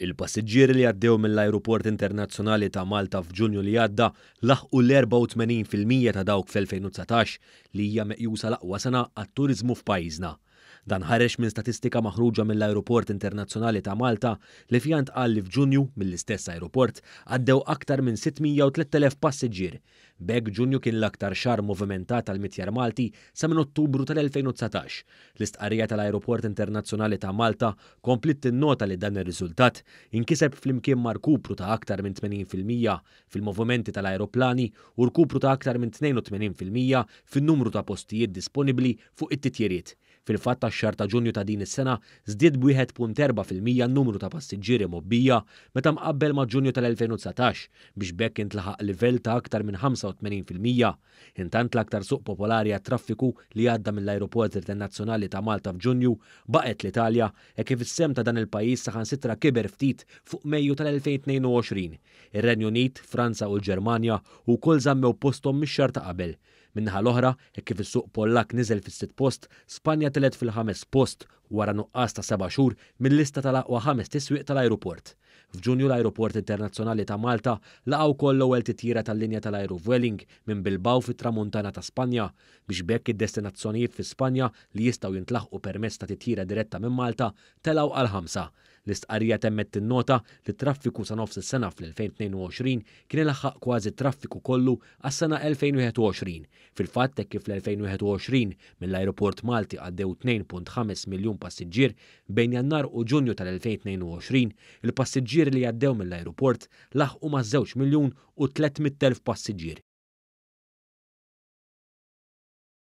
Il-passiġġieri li għaddew mill-Ajruport Internazzjonali ta' Malta f'Ġunju li għadda laħqu l-84% ta' dawk fl-2019, li hija meqjusa l-aqwa sena għat-turiżmu f'pajjiżna. Dan ħareġ minn statistika maħruġa mill-Ajruport Internazzjonali ta' Malta li fiha ntqal li f'Ġunju mill-istess ajruport għaddew aktar minn 603,000 passiġġier. B'hekk Ġunju kien l-aktar xahar movimentat għall-mitjar Malti sa minn Ottubru tal-2019. L-istqarrija tal-Ajruport Internazzjonali ta' Malta kompliet tinnota li dan ir-riżultat inkiseb flimkien ma' rkupru ta' aktar minn 80% fil-movimenti tal-ajruplani u rkupru ta' aktar minn 82% fin-numru ta' postijiet disponibbli fuq it-titjiriet. Fil-fatt għax-xahar ta' Ġunju ta' din is-sena żdied b'1.4% n-numru ta' passiġġieri mgħobbija meta mqabbel ma' Ġunju tal-2019 biex b'hekk intlaħaq livell ta' aktar minn 85%. Intant l-aktar suq popolari għat-traffiku li għadda mill-Ajruport Internazzjonali ta' Malta f'Ġunju baqgħet l-Italja hekk kif is-sehem ta' dan il-pajjiż saħansitra kiber ftit fuq Mejju tal-2022. Ir-Renju Unit, Franza u l-Ġermanja wkoll żammew posthom mix-xahar ta' qabel. Min-naħa l-oħra, hekk kif is-suq Pollakk niżel fis-sitt post, Spanja telgħet fil-ħames post wara nuqqas ta' seba' xhur mil-lista tal-aqwa ħamest iswieq tal-ajruport. F'Ġunju l-Ajruport Internazzjonali ta' Malta laqa' wkoll l-ewwel titjira tal-linja tal-ajru Vueling minn Bilbao fit-Tramuntana ta' Spanja biex b'hekk id-destinazzjonijiet fi Spanja li jistgħu jintlaħqu permezz ta' titjira diretta minn Malta telgħu għal ħamsa. L-istqarrija temmet tinnota li t-traffiku sa nofs is-sena fl-2022 kien ilaħħaq kważi t-traffiku kollu għas-sena 2021. Fil-fatt, hekk kif fl-2021 mill-ajruport Malti għaddew 2.5 miljun passiġġier, bejn Jannar u Ġunju tal-2022, il-passiġġieri li għaddew mill-ajruport laħqu maż-żewġ miljun u 300,000 passiġġier.